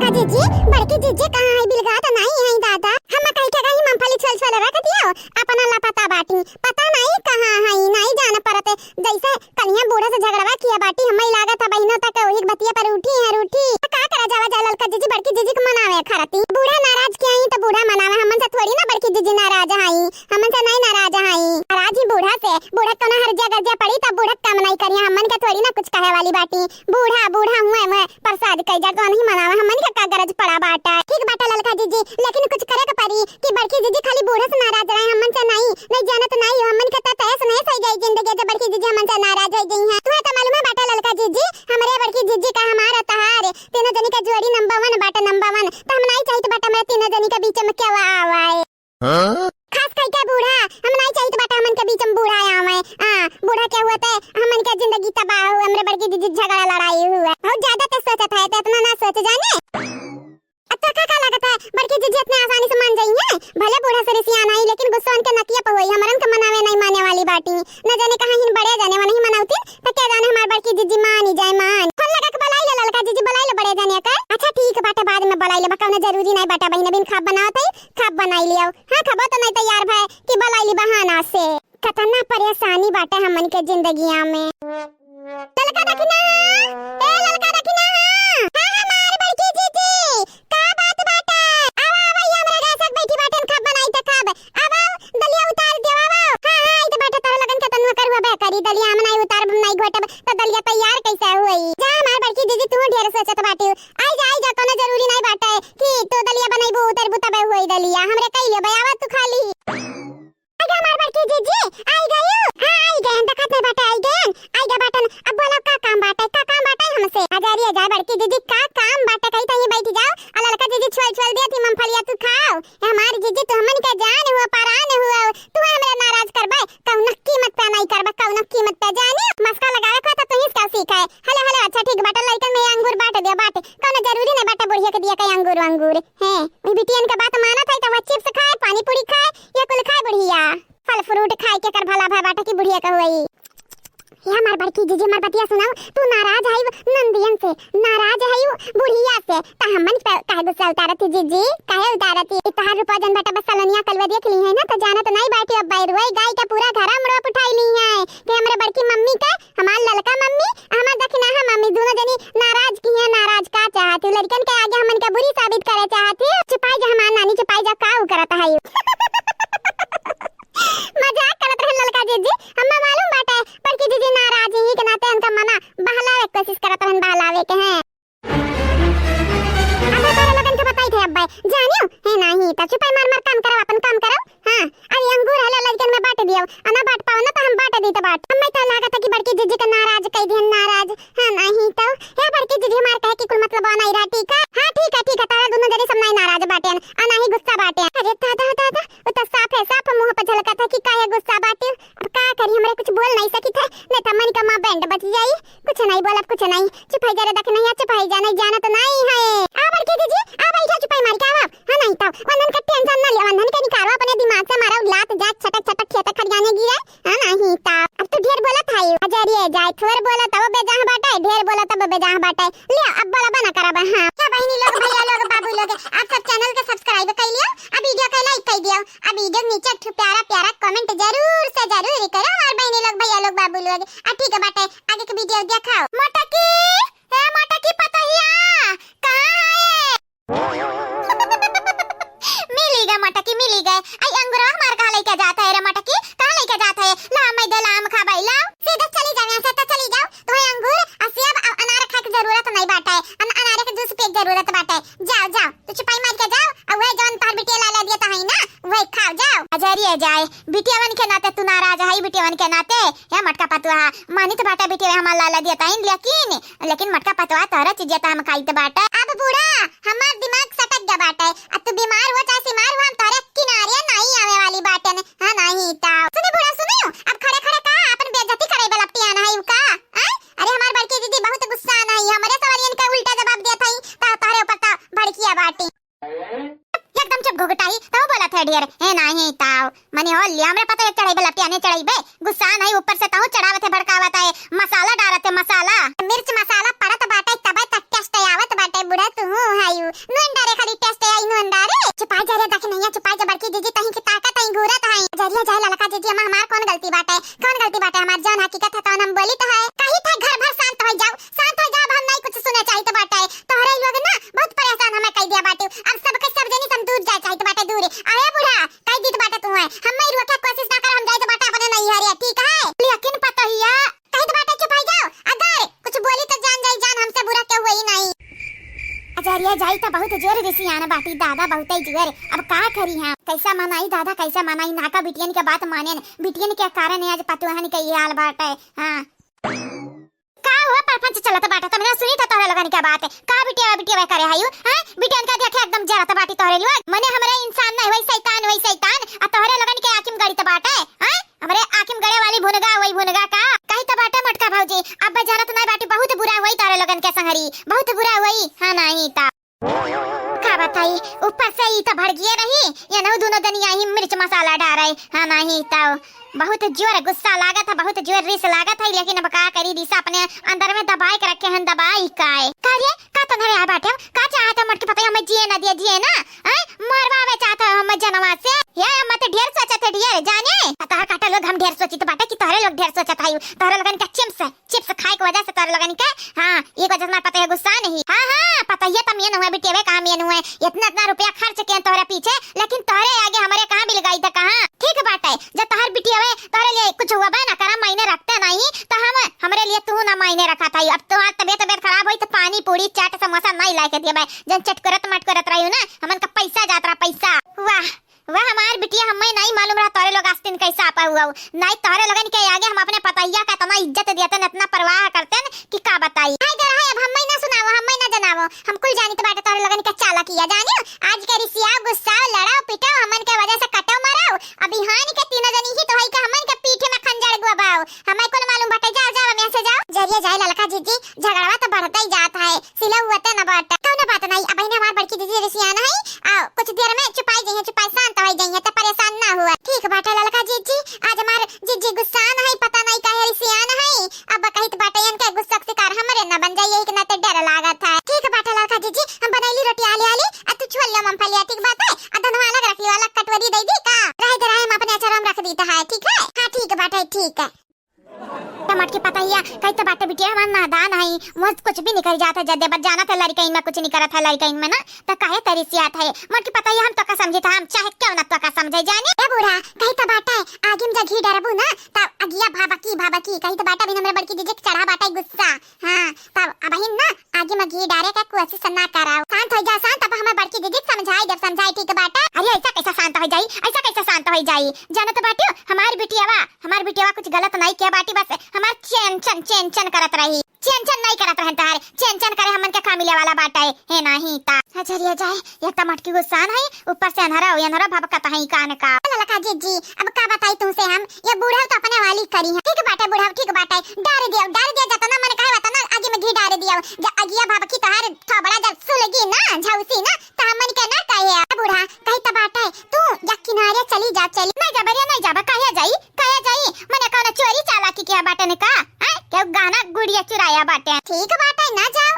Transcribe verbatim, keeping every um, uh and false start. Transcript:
जीजी, बड़की जीजी कहाँ है? बिलगा तो नाहीं है दादा। हम कही के गई मूंगफली छोल छोल रख दियो, अपना लापता बाटी। पता नाहीं कहाँ है, नाहीं जान परत। जैसे कलिया बूढ़ा से झगड़वा किया बाटी, हमें लागत है बहिनों तक वही बतिया पर उठी है रूठी। तो का करा जावा जाए ललका जीजी, बड़की जीजी के मनावे खरती। बूढ़ा नाराज किया ही तो बूढ़ा मनावे, हमन से थोड़ी ना बड़की जीजी नाराज हई, हमन से नाहीं नाराज हई। नाराज ही बूढ़ा से, बूढ़ा कोनो हरजिया गरजिया पड़ी तब बूढ़ा काम नाहीं करिया, हमन के थोड़ी ना कुछ कहे वाली बाटी। बूढ़ा, बूढ़ा हुए, हुए प्रसाद कई जा, तो नहीं मनावा, हमन के का गरज पड़ा बाटा। ठीक बाटा ललका जीजी, लेकिन कुछ करे के पड़ी कि बड़की जीजी खाली बूढ़ा से नाराज रहे, हमन से नाहीं, नाहीं जानत नाहीं हो, हमन के तो तहस नहस हो जाई जिंदगी जब बड़की जीजी हमन से नाराज हो गई हैं। तुहे तो मालूम है बाटा ललका जीजी, हमरे बड़की जीजी का हमारा तहार, तीनों जनी का जोड़ी नंबर वन बाटा, नंबर वन। तो हम नाहीं चाहित बाटा हमारे तीनों जनी के बीच में केहू आवे। हाँ? खास करके बूढ़ा, हम नाहीं चाहित बाटा हमन के बीच में बूढ़ा आवे। हाँ, बूढ़ा के हुए ते हमन के जिंदगी तबाह हुए, हमरे बड़की दीदी झगड़ा लड़ाई हुए। बहुत ज्यादा ते सोचत है, ते इतना ना सोच जाने। अब तो का, का लागत है, बड़की जीजी इतने आसानी से मान जाई है? भले बूढ़ा से रिसियान आई, लेकिन गुस्सा उनके नकिया पे होई, हमरन के मनावे नाहीं माने वाली बाटी। न जाने कहाँ हिन बड़े जाने, वो नहीं मनावती, तो क्या जाने हमार बड़की जीजी मानी जाए मान। फोन लगा के बुलाई ले ललका जीजी, बुलाई ले बड़े जाने का। अच्छा ठीक बाटे, बाद में बुलाई ले, बा कौनो जरूरी नाहीं बाटे बहिन, अभी खाब बनावत है, खाब बनाई लियो। हाँ, खाबो तो नाहीं तैयार भय कि बुलाई ली बहाना से। कतना परेशानी बाटे हमन के जिंदगिया में। ललका दखिना, ए ललका दखिना, हाँ, हमार बड़की जीजी, का बात बाटे? आवा, आवा, ये हमरा गैस बैठी बाटे, खाब बनाई त खाब। आवा, दलिया उतार दे, आवा। हाँ, हाँ, आई त बाटे, तारा लगन के तनुआ करुआ बे करी, दलिया हम नाहीं उतारब, हम नाहीं घोटब, त दलिया तैयार कैसे हुई? जा, हमार बड़की जीजी, तू ढेर सोचत बाटी। आई जा, आई जा, कोनो जरूरी नाहीं बाटे कि तू दलिया बनैबू, उतरबू तबे हुई दलिया। हमरे कई लेबे, आवा तू खाली। आई गा हमार बड़की जीजी, आई गयू? हाँ, आई गयन, देखत नाहीं बाटे, आई गयन, आई गा बाटन। अब बोलो का काम बाटे, का काम बाटे हमसे? अजरिया जाए बड़की जीजी, का काम बाटे, कहीं तहीं बैठ जाओ। आ ललका जीजी छोल छोल दिया थी मूंगफलिया तू खाओ। ए हमार जीजी, तू हमन के जान हुआ, परान हुआ, तू हमरे नाराज करबे, कौनो कीमत पे नाहीं करबे, कौनो कीमत पे जानी। मस्का लगावे को तो तू ही इसका सीखा है। हेलो, हेलो, अच्छा ठीक बाटे, लड़कन में ये अंगूर बांट दियो, बांट, कौनो जरूरी नाहीं बाटे बुढ़िया के दिया कहीं अंगूर वंगूर। हैं, वही बिटियन के बात मानत है तो वह चिप्स खाए, पानी पूरी खाए, ये कुल खाए बुढ़िया। फल फ्रूट खाए के कर भला भय बाटे कि बुढ़िया का हुई। हे हमार बड़की जीजी, हमार बतिया सुनाओ, तू नाराज है नंदियन से, नाराज है बुढ़िया से, त हमन पे काहे गुस्सा उतारत ही जीजी, काहे उतारत ही? ई तहार रुपया जन बेटा बस सलोनिया कलवे देख ली है ना, तो जानत नाहीं बाटी अब बैरुआ गाय का पूरा घर हम रोप उठाई ली है कि हमरे बड़की मम्मी के, हमार ललका मम्मी, हमार दखिनाहा मम्मी, दोनों जनी नाराज की हैं, नाराज का चाहत ही? लड़कन के आगे हमन के बुरी साबित करे चाहत ही? चुपाई जा हमार नानी, चुपाई जा, का उ करत है? मजाक करत रहन ललका जीजी, हमें मालूम बाटे, बड़की जीजी नाराज ही के नाते उनका मना बहलावे के कोशिश करत रहन, बहलावे के हैं। अब तारे लोगन के बताई थे अब्बे, जानियो, हे नाहीं, तब चुपाई मार मार काम करो, अपन काम करो। हाँ, अरे अंगूर हला लड़कन में बांट दियो, अना बांट पाओ ना तो हम बांट दी तो बांट। हमें तो लागत है कि बड़की जीजी के नाराज कई दिहन, नाराज। हाँ, नाहीं तो, हे बड़की जीजी हमार कहे कि कुल मतलब नाहीं रहा, ठीक है? हाँ, ठीक है, ठीक है, तारा दोनों जने सब नाहीं नाराज बाटेन, आ नाहीं गुस्सा बाटेन। अरे दादा, दादा, वो तो साफ है, साफ मुंह पे झलकत है कि काहे गुस्सा बाटे। अब का करी, हमरे कुछ बोल नाहीं सकित है, नहीं तो मन का माँ बैंड बज जाई। कुछ नाहीं बोलब, कुछ नाहीं। चुप है जा रे, देख नहीं, चुप है जा, नाहीं जानत नाहीं है। आ बड़की जीजी, आ बैठा चुपाई मार के आवा। हाँ, नाहीं तो वंदन का टेंशन ना ले, वंदन के निकालो अपने दिमाग से, मारा लात जा छटक छटक खेत खरियाने गिरे। हाँ, नाहीं तो अब तू ढेर बोलत है। अजरिए जाए, थोर बोलत अब बेजाह बाटे, ढेर बोलत अब बेजाह बाटे। लियो, अब बोला बना करब। हाँ, क्या बहिनी लोग, भैया लोग, बाबू लोग, आप सब चैनल के सब्सक्राइब कर लियो, अब वीडियो के लाइक कर दियो, अब वीडियो नीचे एक ठो प्यारा प्यारा कमेंट जरूर से जरूर करो हमार बहिनी लोग, भैया लोग, बाबू लोग। आ ठीक है बाटे, आगे के वीडियो दिखाओ। मोटकी, ए मोटकी पतोहिया, कहाँ है? मिली गए मोटकी, मिली गए। आई अंगूरवा हमार कहाँ लेके जात है रे मोटकी? कहाँ लेके जात है? ला मैं दे लाम खा भाई, लाओ। सीधे चली जाओ यहाँ से, तो चली जाओ। तुम्हें अंगूर, आ सेब, आ अनार खाए की जरूरत नहीं बाटे। अन-, अनार के जूस पिए की जरूरत बाटे। जाओ, जाओ, तू चुपाई मार के जाओ। आ वही जौन तोहर बिटिया ला, ला दिया तो है ना, वही खाओ, जाओ। अजरिए जाए, बिटियावन के नाते तू नाराज है, बिटियावन के नाते। हे मोटका पतोहा, मानित बाटे बिटिया हमार ला, ला दिया तो है, लेकिन लेकिन मोटका पतोहा तोहरा चीजिया त हम खाइत बाटे। अब बूढ़ा, हमार दिमाग सटक गया बाटे। अब तू बीमार हो चाहे सीमार हो, हम तोहरे किनारे नाहीं आवे वाली बाटे ने। हाँ, नाहीं तो। सुनी बूढ़ा, सुनी, अब खड़े खड़े का अपन बेइज्जती करे वाला पटियान है का? आय? अरे हमार बड़की दीदी बहुत गुस्सा नहीं, हमरे सवालियन का उल्टा जवाब दिया था, तो तोहरे ऊपर तो भड़किया बाटी। एकदम चुप घुघटाई, तब बोलत है ढेर। हे नाहीं ताव, मने हो लिया, हमरे पता है चढ़ाई बे, लपटिया नहीं चढ़ाई बे, गुस्सा नहीं, ऊपर से तहु चढ़ावत है, भड़कावत है, मसाला डालत है, मसाला। मिर्च मसाला पड़त बाटे, तबे तक टेस्ट आवत बाटे, बूढ़ा तू हूँ हायू। अरे जाई त बहुत जोर रिसियान बाटी दादा, बहुतै जोर। अब का करी हम? कैसा मनाई दादा, कैसा मनाई? नाका बिटियन के बात मानेन, बिटियन के कारण आज पतोहन के ये हाल बाटे। हाँ। का हुआ परपंच चलत बाटे? तमने सुनी त तोहरे लोगन के बात। का बिटिया, बिटिया करे हायु? हैं? बिटियन का देखे एकदम जरत बाटी तोहरे लोग। मने हमरे इंसान नहीं होई, शैतान होई, शैतान। आ तोहरे लोगन के आँखी में गड़ित बाटे। हैं? हमरे आँखी में गड़े वाली भुनगा होई, भुनगा का? कही त बाटे मोटका भौजी, अब जानत नहीं बाटी, बहुत बुरा होई तोहरे लोगन के संगरी, बहुत बुरा होई। हाँ नहीं त। का बताई, ऊपर से ई त भड़किए रही, ये नौ दुनो जनी आई मिर्च मसाला डारे। हाँ, नहीं त बहुत जोर गुस्सा लागत है, बहुत जोर रिस लागत है, लेकिन अब का करी, रिस अपने अंदर में दबाए के रखे हैं, दबाई काए। का रे, का तोहरे आए बाटे, का चाहत है मोटकी पतोहिया, हमें जिए ना दिए, जिए ना, हैं? मरवावे चाहत है हमें जनवा से, ये हम त ढेर सोचत है, ढेर, जाने? तोहर काटा लोग हम ढेर सोचित बाटे कि तोहरे लोग ढेर सोचत है, तोहरे लोगन के चिम्स चिप्स खाए के वजह से तोहरे लोगन के, हाँ, एक वजह से हमार पतोहिया गुस्सा नहीं। हाँ, हाँ, पतोहिया त मेन हुए, बिटियावे कहाँ मेन हुए? इतना, इतना रुपया खर्च किए तोहरे पीछे, लेकिन तोहरे आगे हमरे कहाँ बिलगाई त कहाँ? ठीक बाटे, जब तोहर बिटियावे तोहरे लिए कुछ हुआ बा ना करा, मायने रखते नहीं, त हम, हमरे लिए तू ना मायने रखा था। अब तोहार तबियत, तबियत खराब होई त पानी, पूरी, चाट, समोसा नहीं लाए के दिए भाई, जन चटकरत मटकरत रही ना, हमन का पैसा जात रहा, पैसा। वाह, वह हमार बिटिया, हम्मे नाई मालूम रहा तोहरे लोग आस्तीन कैसे आपा हुआ हो। नाई तोहरे लोगन के आगे हम अपने पतोहिया का इतना इज्जत देतन, इतना परवाह करतन कि का बताई। हाय गरहा, अब हम्मे ना सुनावो, हम्मे ना जनावो, हम कुल जानित बाटे तोहरे लोगन के चालाकिया। जानियो, आज के रिसियाओ, गुस्साओ, लड़ाओ, पिटाओ, हमन के वजह से कटो मराओ, अब इहान के तीनों जनी ही तो हई के हमन के पीठे में खंजर गुआबाओ। हमें कुल मालूम बाटे, जाओ, जाओ, हम यहाँ से जाओ। जरिए जाए ललका जीजी, झगड़वा तो बढ़ते ही जात है, सिला हुआ तो न बाटे। कौनो बात नहीं, अब इन्हें हमार बड़की दीदी रिसियान है, आ, कुछ देर में चुपाई जइहें, चुपाई शांत हो जइहें, त परेशान ना हुआ। ठीक बाटे ललका जीजी, आज हमार जीजी गुस्सान है, पता नहीं काहे रिसियान है। अब कहित बाटे इनके गुस्सा के शिकार हमरे न बन जाइए, कि ना तो डर लागत है। ठीक बाटे ललका जीजी, हम बनैली रोटी आली आली, आ तू छोल लो मूंगफलिया, ठीक बाटे? आ धनवा अलग रख लियो, अलग कटोरी दे दी का? रहे दे रहे, हम अपने अचार में रख दी त है, ठीक है? हाँ ठीक बाटे, ठीक है। त मोटकी पतोहिया, कही त बाटे बिटिया, हमार नादान है, मुँह कुछ भी निकल जात है, जदे बस जानत है लड़कइन में कुछ निकलत है, लड़कइन में ना, त काहे तरिसियात है? मोटकी पतोहिया, हम तोका समझी त हम चाहे क्यों ना तोका समझे जानी। ए बूढ़ा, कही त बाटे, आगी में जब घी डरबू ना, त अगिया भभकी, भभकी, कही त बाटे, अभी हमरे बड़की जीजी के चढ़ा बाटे गुस्सा। हाँ, तब अबहिन ना आगी में घी डारे के कोशिश ना कराओ। शांत हो जा, शांत। अब हमें बड़की दीदी समझाई देब, समझाई, ठीक बाटे? अरे ऐसा कैसा शांत हो जाई, ऐसा कैसा शांत हो जाई? जानत बाटियो, हमार बिटियावा, हमार बिटियावा कुछ गलत नहीं किया बाटी, बस हमार चेन चन, चेन चन करत रही। चेन चन नहीं करत रहन तहार, चेन चन करे हमन के का मिले वाला बाटे, है नहीं ता। अच्छा रे जाए, एक त मोटकी गुस्सान है, ऊपर से अन्हरा, अन्हरा भभकत है कान का। ललका जीजी, अब का बताई तुमसे हम, ये बूढ़ा तो अपने वाली करी है। ठीक बाटे बूढ़ा, ठीक बाटे, डार दियो, डार दियो, जतना मन कहे वतना आगी में घी डार दियो। जब अगिया भभकी तोहार थोबड़ा जब सुलगी ना, झौसी ना, त हमन के ना कहे। ए बूढ़ा, कही त बाटे, तू या किनारे चली जा, चली। नहीं जाबे रे, नहीं जाबे, काहे जाई, काहे जाई? मने कौनो चोरी चालाकी किया बाटे ने का? हैं? केहू गहना गुड़िया चुराया बाटे? ठीक बाटे, ना जाओ,